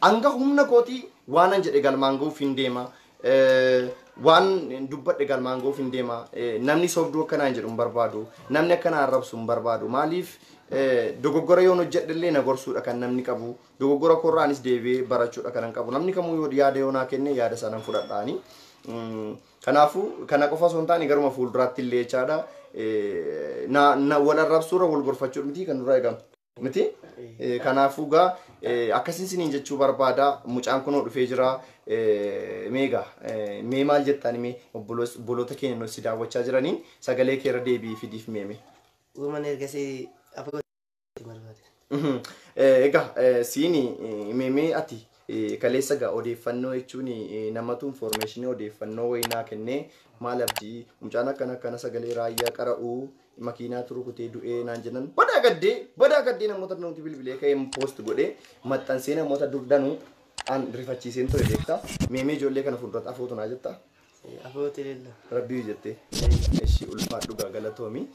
hanga humna kootii waan an jedhe galmaan ga'uuf hin deema waan dubbadhe galmaan ga'uuf hin deema namni sobduu akkanaa hin jedhu hin barbaadu namni akkanaa arrabsu hin barbaadu maaliif dogoggora yoon hojjedhe na gorsuudha kan namni qabu dogoggora korraanis deebi'ee barachuudha kan qabu namni kamuu yoo yaada yoo naa kenne yaada sana fudhadhaani. Kanaafuu kana qofa osoo hin taane garuma fuulduraatti illee jechaadha na wal arrabsuurra wal gorfachuu miti kan nurraa eegamu miti kanaafuu gaa akkasiin siniin jechuu barbaada mucaan kunoo dhufee jira meegaa mee maal jettaan mee obboloota keenya si daawwachaa jiraniin sagalee kee irra deebi'ii fidiif meeme. Uuman ergasii afaan barbaade. Egaa siini meemee ati kaleessa gaa odeeffannoo jechuun namatu informeeshinii odeeffannoo wayinaa kennee maal abdii mucaan akkana akkana sagalee raayyaa qara'uu makiinaa turukutee du'ee naan jennan badaa gaddee namoota nuti bilbilee ka'ee poost godhee maxxansee namoota durdanuu an rifachiiseen ture beektaa meemee ijoollee kana fuulduratti afootu naa jettaa. Afooti lilla. Rabbii jettee ishii ulfaadhu gaa galatoomi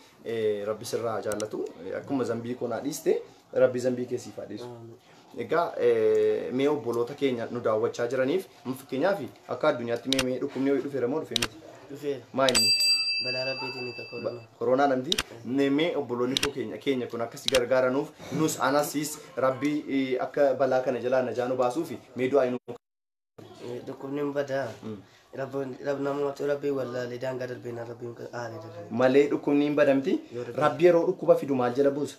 rabbi sirraa jaallatu akkuma zambii koo naa dhiiste rabbi zambii kee siif haa dhiisu. Egaa mee obboloota keenya nu daawwachaa jiraniif fakkeenyaaf akka addunyaatti mee dhukkubni wayii dhufeera moo dhufee miti? Dhufeera. Maa inni? Balaa rabbiitiin ka koronaa. Koronaa namti mee obboloonni koo keenya kun akkasi gargaaranuuf nus anasis rabbii akka balaa kana jalaa najaa nu baasuuf mee du'aa nu. Dhukkubni hin badaa. Namatti rabbii wallaalee daangaa darbeenaa rabbiin aalee darbee. Malee dhukkubni hin badamti rabbi yeroo dhukkuba fidu maal jala buusa?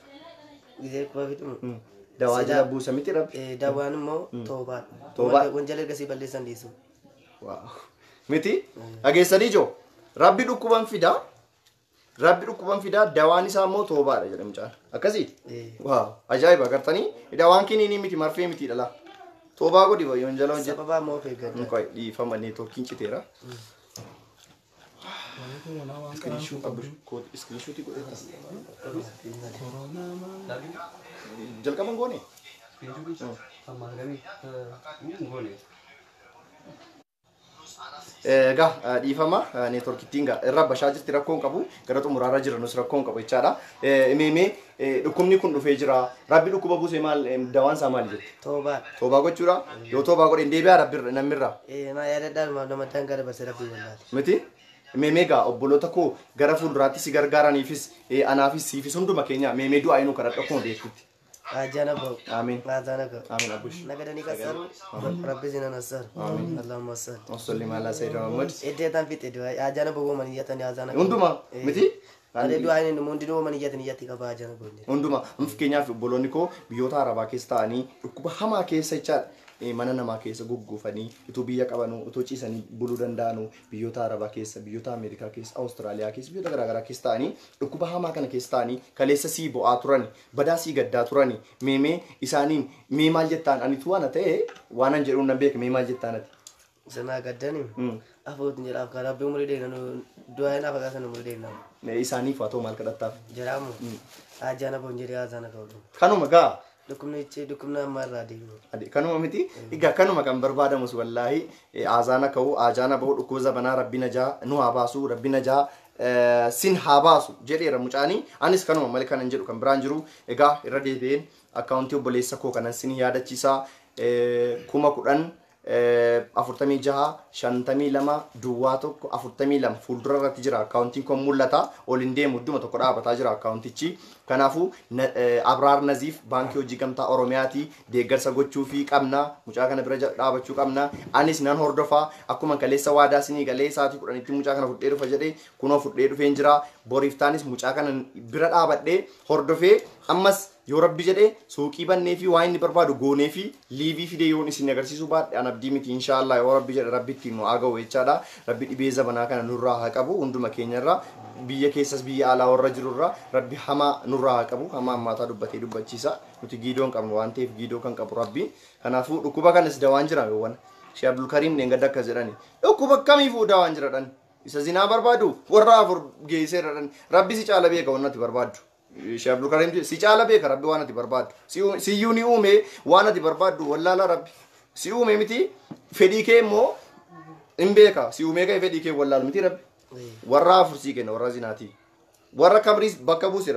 Gisee dhukkuba fidu. Dawaa jala buusa miti Rabbi. Dawaan immoo toobaadha. Toobaa. Wanjala ergasii balleessan dhiisu. Waaw. Miti dhageessanii jiru. Rabbi dhukkuban fidaa. Rabbi dhukkuban fidaa, dawaan isaa immoo toobaadha jedha mucaan. Akkasii? Waaw. Ajaa'iba agartanii? Dawaan kiniinii miti, marfee miti dhala. Toobaa godhi wanjala hojjetu. Sababaa immoo of eeggadha. Qoy, dhiifama, neetwoorkiin citeera. Waa'ee koronaa waan qaraan Iskiriishuutii godheeta. Koronaa maal? Jalqaban goone? Ammaa goone. Egaa dhiifama, neetwoorkittiin irra bashaa jirti, rakkoon qabu, gara xumuraarra jira, nus rakkoon qabu jechaadha. Meemee dhukkubni kun dhufee jira. Rabbi dhukkuba buusee, maal dawaan isaa maali jette? Toobaadha. Toobaa gochuudha. Yoo toobaa godhe hin deebi'aa Rabbi namirraa. Naa yaadadhaa, nama daangaa dabarsee Rabbi wallaale. Miti? Meemee egaa obboloota koo gara fuulduraatti si gargaaraniifis, anaafis, siifis, hunduma keenya meemee du'aa inuu kadhadha akkuma beektutti. Ajana ba'u. Amiin. Azana ga'u. Amiin abbush. Nagadanii kassaru. Rabbi sinan assaru. Allahumma salli. Salli ala sayyidina Muhammad. Iddoo fixe du'aa ajana ba'u man iyyatan azana. Hunduma miti? Ani du'aa inni hundinuu man iyyatan iyyatti qaba ajana ba'u. Hunduma fakkeenyaaf obboloonni koo biyyoota arabaa keessa ta'anii dhukkuba hamaa keessa jechaadha. Mana namaa keessa gugguufanii utuu biyya qabanuu, utuu ciisanii buluu danda'anuu, biyyoota arabaa keessa, biyyoota Ameerikaa keessa, Awustiraaliyaa keessa, biyyoota garaagaraa keessa ta'anii dhukkuba hamaa kana keessa ta'anii kaleessa sii bo'aa turani, badaa sii gaddaa turani, meemee isaaniin mee maal jettaan? Anitu waan ta'e waan an jedhuun nan beeka, mee maal jettaan ati? Sanaa gaddani. Afuutin jedhaaf kan Rabbi umurii dheerina, du'aa inni afaqaa umurii dheerina. Isaaniif haa ta'u, maal kadhattaaf? Jedhamu. Ajana ba'u jedhee azana ga'u. Kanuma gaa. Dhukkubni dhukkubni amma irraa deemu. Kanuma miti, egaa kanuma kan barbaadamus wallaahi azaana ka'u, ajaana bahu, dhukkuba zabanaa Rabbi najaa nu haa baasu, Rabbi najaa sin haa baasu jedheera mucaanii. Anis kanuma malee kanan jedhu kan biraan jiru. Egaa irra deebi'een akkaawuntii obboleessa koo kanan sin yaadachiisaa: 10,000 46 52 01 42 fuuldura irratti jira. Akkaawuntiin kun mul'ata, ol hin deemu, idduma tokko dhaabataa jira akkaawuntichi. Kanaafuu Abraar Naziif, Baankii Hojii Gamtaa Oromiyaati, deeggarsa gochuu fi qabna, mucaa kana bira dhaabachuu qabna. Anis nan hordofaa, akkuma kaleessa waadaa sinii galee sa'aatii 10tti mucaa kana fudhee dhufa jedhee, kunoo fudhee dhufeen jira. Boriiftaanis mucaa kana bira dhaabadhee hordofee, ammas yoo Rabbi jedhee suuqii bannee fi waan inni barbaadu goonee fi liivii fidee yoon isin agarsiisuu baadhe an abdii miti. Inshaallah, yoo Rabbi jedhe, Rabbi ittiin nu haa ga'u jechaadha. Rabbi dhibee zabanaa kana nurraa haa qabu, hunduma keenyarraa, biyya keessas biyya alaa warra jirurraa Rabbi hamaa nurraa haa qabu. Hamaa hammaataa dubbatee dubbachiisa, nuti giidoo hin qabnu waan ta'eef, giidoo kan qabu Rabbi. Kanaafuu dhukkuba kanas dawaan jira. Yoowwan Shee Abdulkariim dheengadda akkas jedhani, dhukkuba kamiifuu dawaan jira dhan, isa zinaa barbaadu warra afur geesseera dhan. Rabbi si caala beeka waan ati barbaaddu. Shee Abdulkariim, si caala beeka Rabbi waan ati barbaaddu. Siyyuu ni uume, waan ati barbaaddu wallaala Rabbi si uume miti? Fedhii kee immoo hin beeka. Si uumee ka'e fedhii kee wallaalu miti Rabbi. Warra afur sii kenna, warra zinaatii, warra kamriis bakka buuse,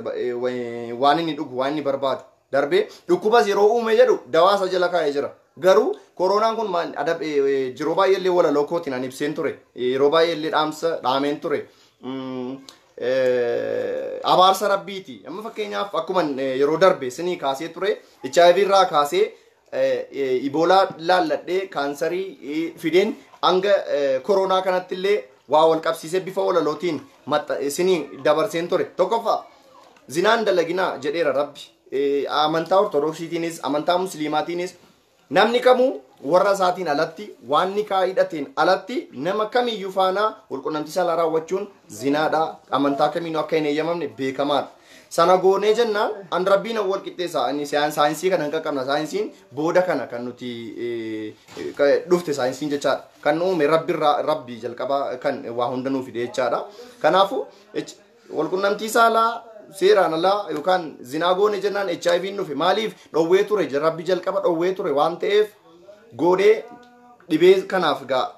waan inni dhugu, waan inni barbaadu darbee. Dhukkubas yeroo uume jedhu dawaasa jala kaa'ee jira. Garuu koronaan kun maal adab yeroo baay'ee illee walaloo kootiin an ibseen ture, yeroo baay'ee illee dhaamsa dhaameen ture. Abaarsa Rabbiiti. Amma fakkeenyaaf akkuma yeroo darbe sinii kaasee ture, HIV irraa kaasee, Iboolaa laalladhee, kaansarii fideen, hanga koronaa kanatti illee waa wal qabsiisee bifa walalootiin sinii dabarseen ture. Tokkoffaa, zinaan dalaginaa jedheera Rabbi. Amantaa Ortodoksiitiinis amantaa Musliimaatiinis namni kamuu warra isaatiin alatti, waan nikaa hidhateen alatti, nama kamiyyuu faana walqunnamtii saalaa raawwachuun zinaadha. Amantaa kamiinuu akka hin eeyyamamne beekamaadha. Sana goonee jennaan an Rabbiin wal qixxeessa. Ani saayinsii kana hin qaqqabna. Saayinsiin booda kana kan nuti dhufte saayinsiin jechaadha. Kan uume Rabbirraa, Rabbi jalqabaa kan waa hunda nuu fide jechaadha. Kanaafuu walqunnamtii saalaa seeraan alaa yookaan zinaa goone jennaan HIV dhufe. Maaliif dhowwee ture? Rabbi jalqaba dhowwee ture waan ta'eef goonee dhibee kanaaf gaa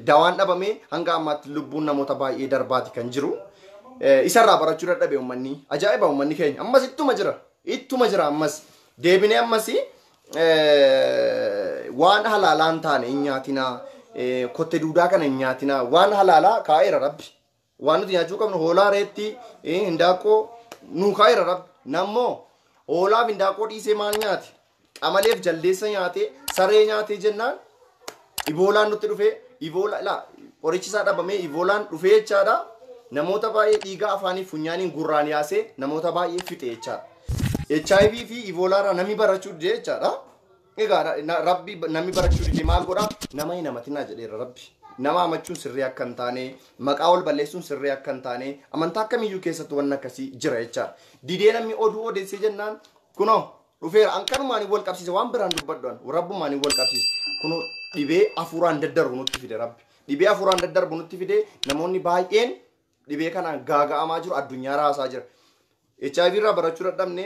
dawaan dhabame, hanga ammaatti lubbuun namoota baay'ee darbaati kan jiru. Isarraa barachuu dadhabe uummanni. Ajaa'iba, uummanni keenya ammas ittuma jira, ittuma jira. Ammas deebinee ammas waan halaalaa hin taane hin nyaatinaa, kotte duudaa kana hin nyaatinaa. Waan halaalaa kaa'eera Rabbi. Waan nuti nyaachuu qabnu hoolaa, reetti, hindaaqqoo nuu kaa'eera Rabbi. Nammoo hoolaaf hindaaqqoo dhiisee maal nyaate? Qamaleef jaldeessa nyaate, saree nyaate jennaan Iboolaan nutti dhufee, Iboolaa laa qorichi isaa dhabamee Iboolaan dhufee jechaadha. Namoota baay'ee dhiigaa afaanii funyaaniin gurraan yaasee namoota baay'ee fixe jechaadha. HIV fi Ebola irraa namni barachuu dide jechaadha. Egaa Rabbi namni barachuu dide maal godha? Nama hin hamatinaa jedheera Rabbi. Nama hamachuun sirrii akka hin taane, maqaa wal balleessuun sirrii akka hin taane, amantaa akkamiyyuu keessatti wanni akkasii jira jechaadha. Didee namni oduu odeessee jennaan kunoo dhufeera. An kanumaan wal qabsiise, waan biraan dubbadhu an Rabbumaan wal qabsiise. Kunoo dhibee hafuuraan daddarbu nutti fide Rabbi. Dhibee hafuuraan daddarbu nutti fide, namoonni baay'een dhibee kanaan gaaga'amaa jiru, addunyaa raasaa jira. HIV irraa barachuu dadhabne,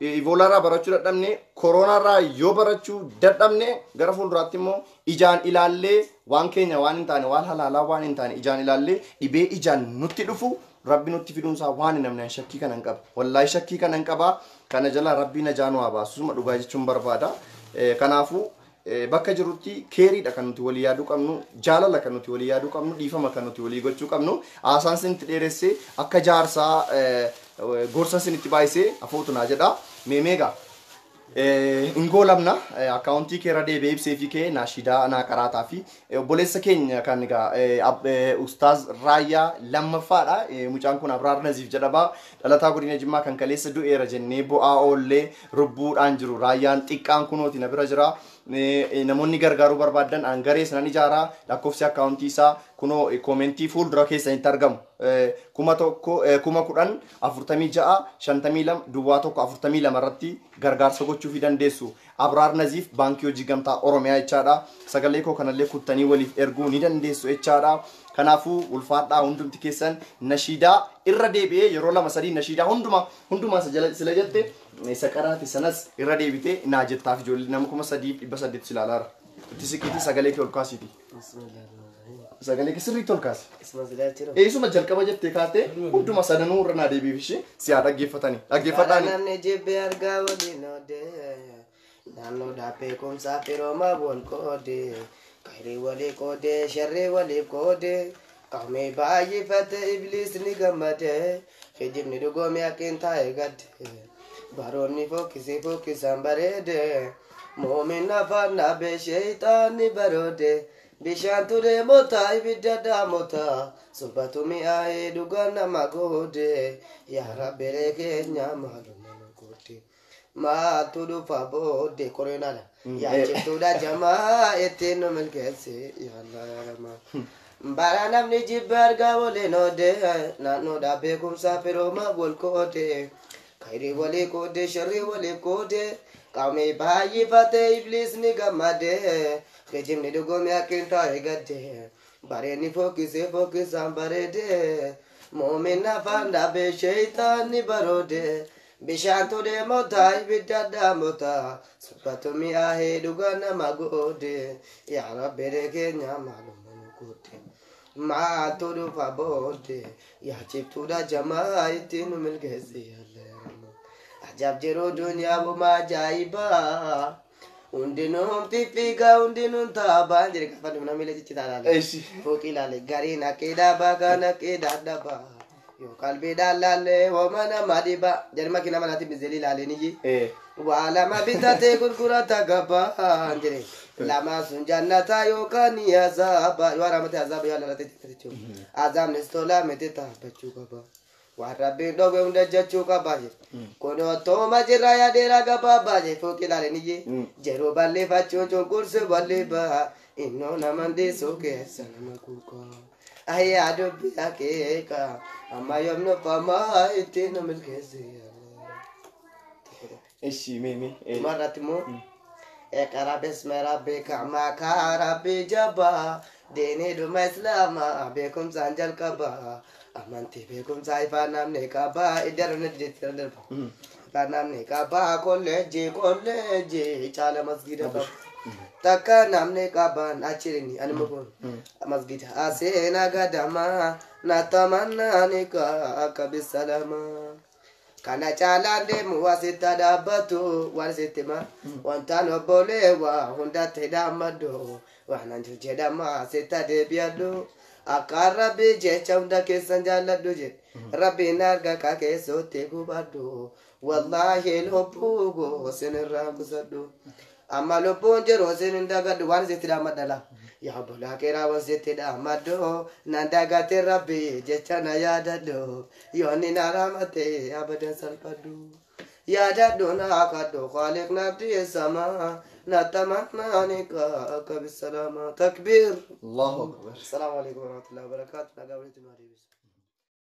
Ebola irraa barachuu dadhabne, Corona irraa yoo barachuu dadhabne, gara fuulduraatti immoo ijaan ilaallee waan keenya waan hin taane, waan halaalaa waan hin taane ijaan ilaallee dhibee ijaan nutti dhufu Rabbi nutti fiduunsaa waan hin namni shakkii kana hin qaba. Wallaahi shakkii kana hin qaba. Kana jala Rabbi najaa nu haa baasu. Suma dhugaa jechuun barbaada. Kanaafuu bakka jirutti keeriidha kan nuti walii yaaduu qabnu, jaalala kan nuti walii yaaduu qabnu, dhiifama kan nuti walii gochuu qabnu. Haasaan isinitti dheeressee akka jaarsaa gorsa isinitti baay'isee afootu naa jedha. Meemeegaa ingoo lamna akkaawuntii kee irra deebi'ee ibsee fi kee naashidaa naa qaraataa fi obboleessa keenya kan egaa Ustaaz Raayyaa lammaffaadha. Mucaan kun Abraar Naziif jedhama. Dhalataa godina Jimmaa kan kaleessa du'eera jennee bu'aa oollee rubbuudhaan jiru. Raayyaan xiqqaan kunooti na bira jira. Namoonni gargaaruu barbaadan an garee sanan ijaaraa, lakkoofsi akkaawuntii isaa kunoo koomentii fuuldura keessanitti argamu. 1000 10,000 46 52 01 42 irratti gargaarsa gochuufii dandeessu. Abraar Naziif, Baankii Hojii Gamtaa Oromiyaa jechaadha. Sagalee koo kanallee kuttanii waliif erguu ni dandeessu jechaadha. Kanaafuu ulfaadhaa hundumti keessan. Nashiidaa irra deebi'ee yeroo lama sadii nashiidaa hunduma hundumaa isa jala sila jette isa qaraate sanas irra deebitee naa jettaaf, ijoollee nama 3800 ilaalaara. Itti siqiitii sagalee kee ol kaasiiti. Sagalee kee sirriitti ol kaasi. Isuma silaa jiru. Eessuma jalqaba jettee kaatee hunduma sadanuu irra naa deebiif ishee si haa dhaggeeffatanii. Dhaggeeffadhaani. Namni jibbe argaa waliin oodee, naannoodhaa beekumsaa firoomaa wal qoodee, khayrii walii qoodee, sharrii waliif qoodee, qawmii baay'ifate ibliisni gammadee, kijibni dhugoomee akkiin taa'e gadde, baroonni fokkisee fokkisaan bareede, muumin afaan dhaabee sheeyxaanni baroode, bishaan ture moota ibidda daamota, sobatu mi'aayee dhugaan nama goode, yaa Rabbilee keenya maaluma nu goote. Maaltu dhufa booddee koreenaadha. Yaachiftuudha jamaa ittiin nu milkeesse yaa Allah yaa Rahmaan. Bara namni jibba argaa waliin oodee, naannoodhaa beekumsaa firoomaa wal qoodee, khayrii walii qoodee, sharrii walii qoodee, qawmii baay'ifatee ibliisni gammadee, kijibni dhugoomee akkiin taa'e gaddee, bareenni fokkisee fokkisaan bareedee, muumin afaan dhaabee sheeyxaanni baroodee, bishaantu deemota ibidda daamota, suphatu mi'aahee dhugaa nama goode, yaa Rabbilee keenya maaluma nu goote. Maaltu dhufa booddee, yaachiftuudha jamaa ittiin nu milkeesse yaa Rahmaan. Ajab jiru duniyaa buma ajaa'ibaa. Hundinuun fiffiigaa, hundinuun taabaa jedhe gaafa dhumna miila ciccitaa ilaale. Eessi. Fooqii ilaale, gariin akkeedaa baakaan akkeedaa dhabaa. Yoo qalbiidhaan laallee hooma nama dhibaa. Jedhe makiina manaatiin bizeelii ilaalee niyyi. Waa lama bitatee gurgurata gabaa jedhe. Lama sun jannataa yookaan ni azaaba. Yoo haramate azaaba, yoo halalate jannata jechuudha. Azaabnis tolaa miti taabbachuu qaba. Waan Rabbiin dhoowwe hunda jechuu qaba jedhe. Kun ottooma jirra yaadeera gabaabaa jedhe fooqii ilaalee niyyi. Yeroo balleeffachuun cunqursu balleeffaa. Innoo nama deessoo keessa nama kuukaa. Ayyaa dubbii akeeka. Amma yoomnu famaa ittiin nu milkeesse. Eshi mee mee. Dhumarratti immoo اقرأ باسم ربك maqaa Rabbii jabaa, diinii dhuma islaamaa beekumsaan jalqabaa, amantii beekumsaa ifaa namni qabaa, iddarra jettira darba ifaa namni qabaa, kolleejjii kolleejjii caala masgida qaba takka namni qabaan achirini anima kun masgida aseena gadamaa natamannaa akka bisalamaa. Kana caalaan deemu asitti dhaabbatu waan sitti hima, wantaan obbolee waa hundatti dhaammadhu, waan anju jedhama asitti deebi'adhu, akka Rabbi jecha hunda keessan jaalladhu jedhe Rabbiin arga ka keessootti gubadhu, wallaahi lubbuu koo sinirraa kusadhu, amma lubbuun jiru sin hin dagadhu, waan sitti dhaammadha yaa obbolaa keeraa, waan sitti dhaammadhu nan dagate, Rabbi jecha na yaadadhu, yoonni na ramate abadan salphadhu. Yaadadhu naa kadhu Khaaliqni abdii samaa natamannaa akka bisalaama. Takbiir. Allahu akbar. Assalaamu alaikum warahmatullahi wabarakatuh. Nagaa walitti nu adeemsisu.